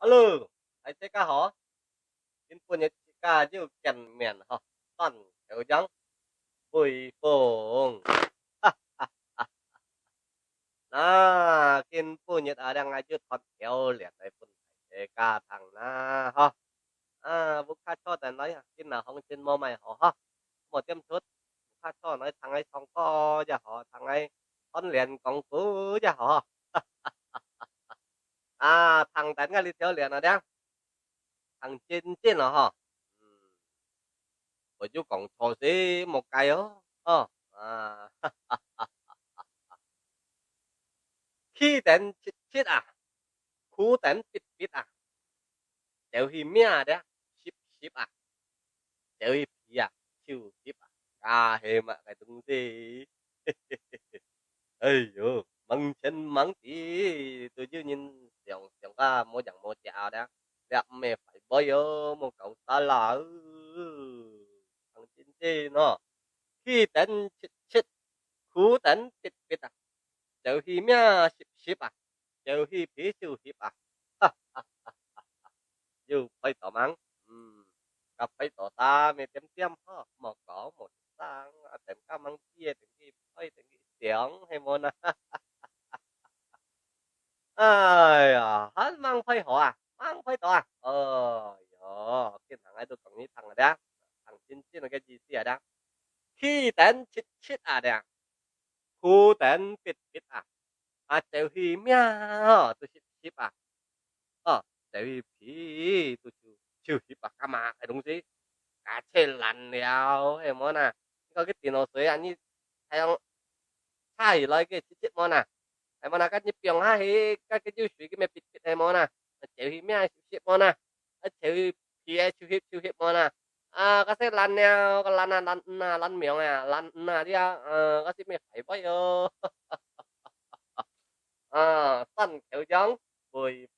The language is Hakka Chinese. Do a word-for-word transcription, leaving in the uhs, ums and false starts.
Hello，大家好，今晡日自家又見面吼，單口樣，微風。那今晡日啊，這𠊎又段口令來分大家聽啦吼。啊，屋下坐等來啊，今日行情無麼好吼，無點出，屋下坐來聽𠊎唱歌也好，聽𠊎段令講古也好。啊，聽等𠊎這條令啊，聽真真哦吼。嗯，𠊎有講錯勢，莫怪哦，吼。啊，氣等切切啊，褲等必必啊，走去命啊，濕濕啊，走去皮啊，臭濕啊，該係麼个東西？哎喲，吂錢吂地，都有人想想啊，無樣無隻啊，這毋係壞妹哦，莫搞啥啦，哦，當真真哦，氣等切切，褲等必必啊，走去命濕濕啊，走去皮臭濕啊，哈哈哈哈哈，有配到吂？嗯，該配到啥，乜點點吼，莫講莫聲，啊，等該吂知个，等佢配，等佢想，係無呢？哎呀，還吂配好啊，吂配到啊！哎喲，今下𠊎都講你聽啊，聽真真个意思啊，氣等切切啊，褲等必必啊，啊，走去命吼，都濕濕啊，哦，走去皮都臭臭濕啊，該麼个東西？該切爛了，係無呢？你看該電腦水啊，你太陽 擦起來个直接無呢？係無呢？該你放下去，該个有水个乜必必係無呢？走去命濕濕無呢？啊，走去皮个臭濕臭濕無呢？啊，該係爛了，該爛啊，爛魚啊，爛命啊，爛魚啊，這，呃，該係乜壞妹哦。啊，單口樣，微